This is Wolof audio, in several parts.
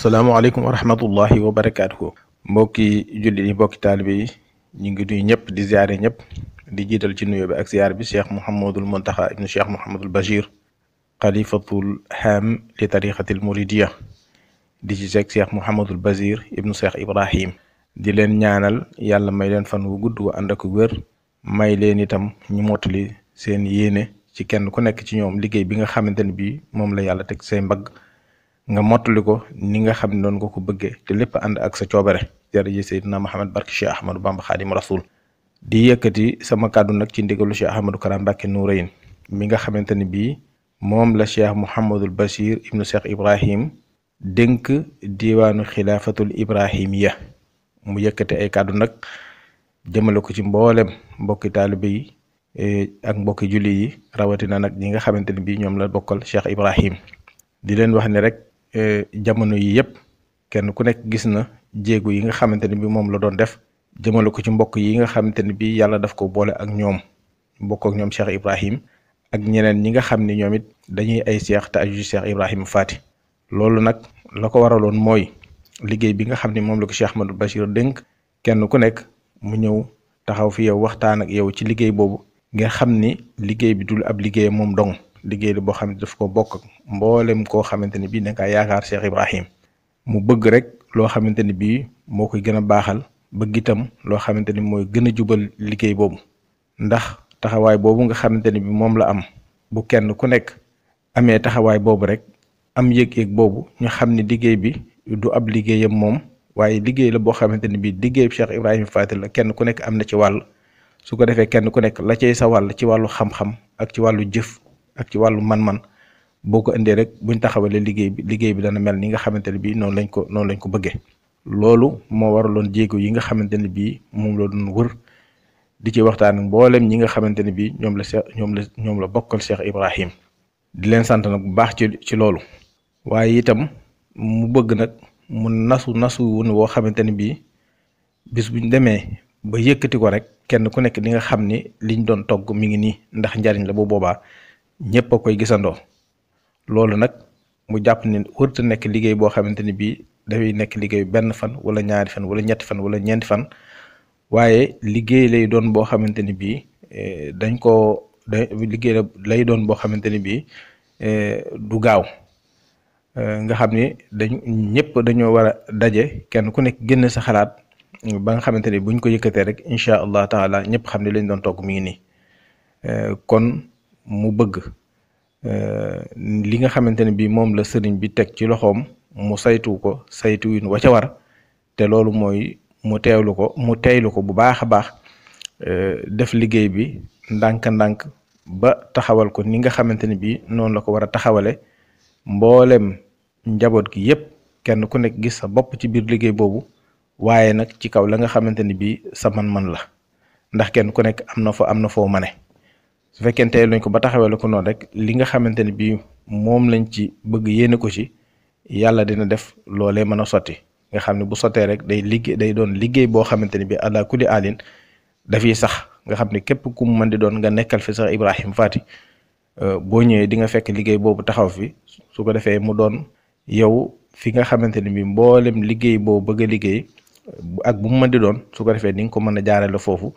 asalaamaaleykum wa rahmatullahi wa barakaatuhu. mbokki jullit yi mbokki taalibe yi ñu ngi nuyu ñëpp di ziare ñëpp di jiital ci nuyoo bi ak ziar bi cheikh Mouhamadul Muntaxa ibnu cheikh Mouhamadul Bachir xalifatul haam li tariqatil muridiya di ci teg cheikh Mouhamadul Bachir ibnu cheikh Ibrahim di leen ñaanal yàlla may leen fan wu gudd wa ànd ak wér may leen itam ñu mottali seen yéene ci kenn ku nekk ci ñoom liggéey bi nga xamante ne bii moom la yàlla teg say mbagg nga mottali ko ni nga xam ne noonu nga ko bëggee te lépp ànd ak sa coobare jërëjëf Seydina Muhammad barke Cheikh Ahmadou Bamba Xaadimu Rasul di yëkkati sama kàddu nag ci ndigalu Cheikh Ahmadou Kara Mbacké Nourayni mi nga xamante ne bii moom la Cheikh Mouhamadul Bachir ibnu Cheikh Ibrahim dénk diwaanu xilaafatul Ibrahimiya mu yëkkati ay kàddu nag jëmale ko ci mboolem mbokki taalibe yi ak mbokki julli yi rawatina nag ñi nga xamante ne bii ñoom la bokkal Cheikh Ibrahim di leen wax ne rek jamono yi yëpp kenn ku nekk gis na jéego yi nga xamante ne bi moom la doon def jëmale ko ci mbokk yi nga xamante ne bi yàlla daf ko boole ak ñoom mbokk ak ñoom Cheikh Ibrahim ak ñeneen ñi nga xam ne ñoom it dañuy ay seex te aju Cheikh Ibrahim Faati loolu nag la ko waraloon mooy liggéey bi nga xam ne moom la ko Cheikh Ahmadou Bachir dénk kenn ku nekk mu ñëw taxaw fi yow waxtaan ak yow ci liggéey boobu nga xam ni liggéey bi dul ab liggéey moom dong liggéey la boo xam ne daf ko bokk ak mboolem koo xamante ne bii da ngaa yaakaar Cheikh Ibrahim mu bëgg rek loo xamante ne bii moo koy gën a baaxal bëgg itam loo xamante ni mooy gën a jubal liggéey boobu ndax taxawaay boobu nga xamante ne bii moom la am bu kenn ku nekk amee taxawaay boobu rek am yëg-yëg boobu ñu xam ne liggéey bi du ab liggéeyam moom waaye liggéey la boo xamante ne bii liggéey Cheikh Ibrahim Faty la kenn ku nekk am na ci wàll su ko defee kenn ku nekk la cay sa wàll ci wàllu xam-xam ak ci wàllu jëf ak ci wàllu man-man boo ko indee rek buñ taxawalee liggéey bi dana mel ni nga xamante ne bii noonu lañ ko bëggee loolu moo waraloon jéego yi nga xamante ne bii moom la doon wër di ci waxtaan mboolem ñi nga xamante ne bii ñoom la bokkal Cheikh Ibrahim di leen sant nag bu baax ci loolu waaye itam mu bëgg nag mu nasu wun woo xamante ne bii bis buñ demee ba yëkkati ko rek kenn ku nekk di nga xam ni liñ doon togg mi ngi nii ndax njariñ la bu boobaa ñëpp a koy gisandoo loolu nag mu jàpp ni wërta nekk liggéey boo xamante ni bii dafay nekk liggéey benn fan wala ñaari fan wala ñetti fan wala ñeenti fan waaye liggéey lay doon boo xamante ni bii liggéey lay doon boo xamante ni bii du gaaw nga xam ni ñëpp dañoo war a daje kenn ku nekk génn sa xalaat ba nga xamante ni buñ ko yëkkatee rek incha allah taala ñëpp xam ne lañ doon togg mi ngi nii kon mu bëgg li nga xamante ne bii moom la sëriñ bi teg ci loxoom mu saytu ko saytuwin wa ca war te loolu mooy mu teeylu ko bu baax a baax def liggéey bi ndànk-ndànk ba taxawal ko ni nga xamante ne bii noonu la ko war a taxawale mboolem njaboot gi yépp kenn ku nekk gis sa bopp ci biir liggéey boobu waaye nag ci kaw la nga xamante ne bii sa man-man la ndax kenn ku nekk am na foo mane su fekkente lañ ko ba taxawee ko noonu rek li nga xamante ne bii moom lañ ci bëgg yéene ko ci yàlla dina def loolee mën a sotti nga xam ne bu sottee rek day doon liggéey boo xamante ne bii ala kulli alin dafiy sax nga xam ne képp ku mu mën di doon nga nekkal fi sax Ibrahim Faty boo ñëwee di nga fekk liggéey boobu taxaw fi su ko defee mu doon yow fi nga xamante ne bii mboolem liggéey boobu bëgg a liggéey ak bu mu mën di doon su ko defee di nga ko mën a jaarale foofu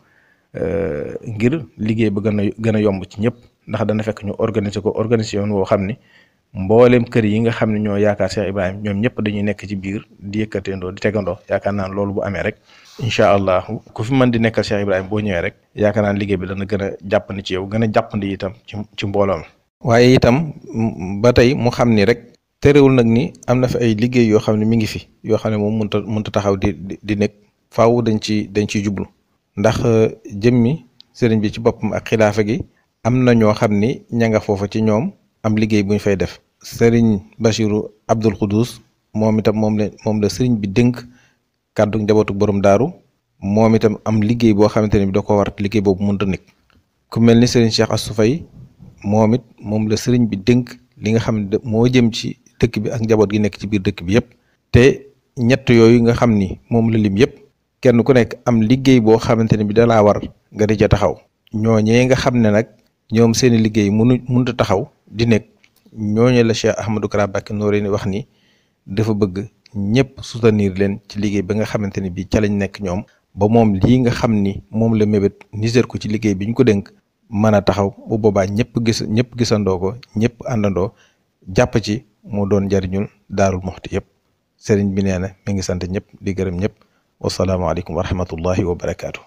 ngir liggéey ba gën a yomb ci ñëpp ndax dana fekk ñu organisation woo xam ni mboolem kër yi nga xam ne ñoo yaakaar Cheikh Ibrahim ñoom ñëpp dañuy nekk ci biir di yëkkateendoo di tegandoo yaakaar naa loolu bu amee rek incha allah ku fi mën di nekkal Cheikh Ibrahim boo ñëwee rek yaakaar naa liggéey bi dana gën a jàppandi ci yow gën a jàppandi itam ci mbooloom waaye itam ba tey mu xam ni rek terewul nag ni am na fi ay liggéey yoo xam ne mi ngi fi yoo xam ne moom mënta taxaw di nekk faaw dañ ciy jublu ndax jëmmi sëriñ bi ci boppam ak xilaafa gi am na ñoo xam ni ña nga foofa ci ñoom am liggéey bu ñu fay def sëriñ Bachiru Abdul Xudus moom itam moom la sëriñ bi dénk kàddu njabootu borom daaru moom itam am liggéey boo xamante ne bi da ko war liggéey boobu mënta nekk ku mel ni sëriñ Cheikh Assou Faye moom la sëriñ bi dénk li nga xam ne moo jëm ci dëkk bi ak njaboot gi nekk ci biir dëkk bi yépp te ñett yooyu nga xam ni moom la lim yépp kenn ku nekk am liggéey boo xamante ne bi dalaa war nga di ca taxaw ñooñee nga xam ne nag ñoom seeni liggéey mënut a taxaw di nekk ñooñu la Cheikh Ahmadou Kara Mbacké Nourayni wax ni dafa bëgg ñëpp soutenir leen ci liggéey ba nga xamante ni bii ca lañ nekk ñoom ba moom lii nga xam ni moom la mébét niser ko ci liggéey bi ñu ko dénk mën a taxaw bu boobaa ñëpp gisandoo ko ñëpp àndandoo jàpp ci mu doon njariñul Daaru Muxti yëpp. sëriñ bi nee na mi ngi sant ñëpp di gërëm ñëpp wasalaamaaleykum wa rahmatullahi wa barakaatu.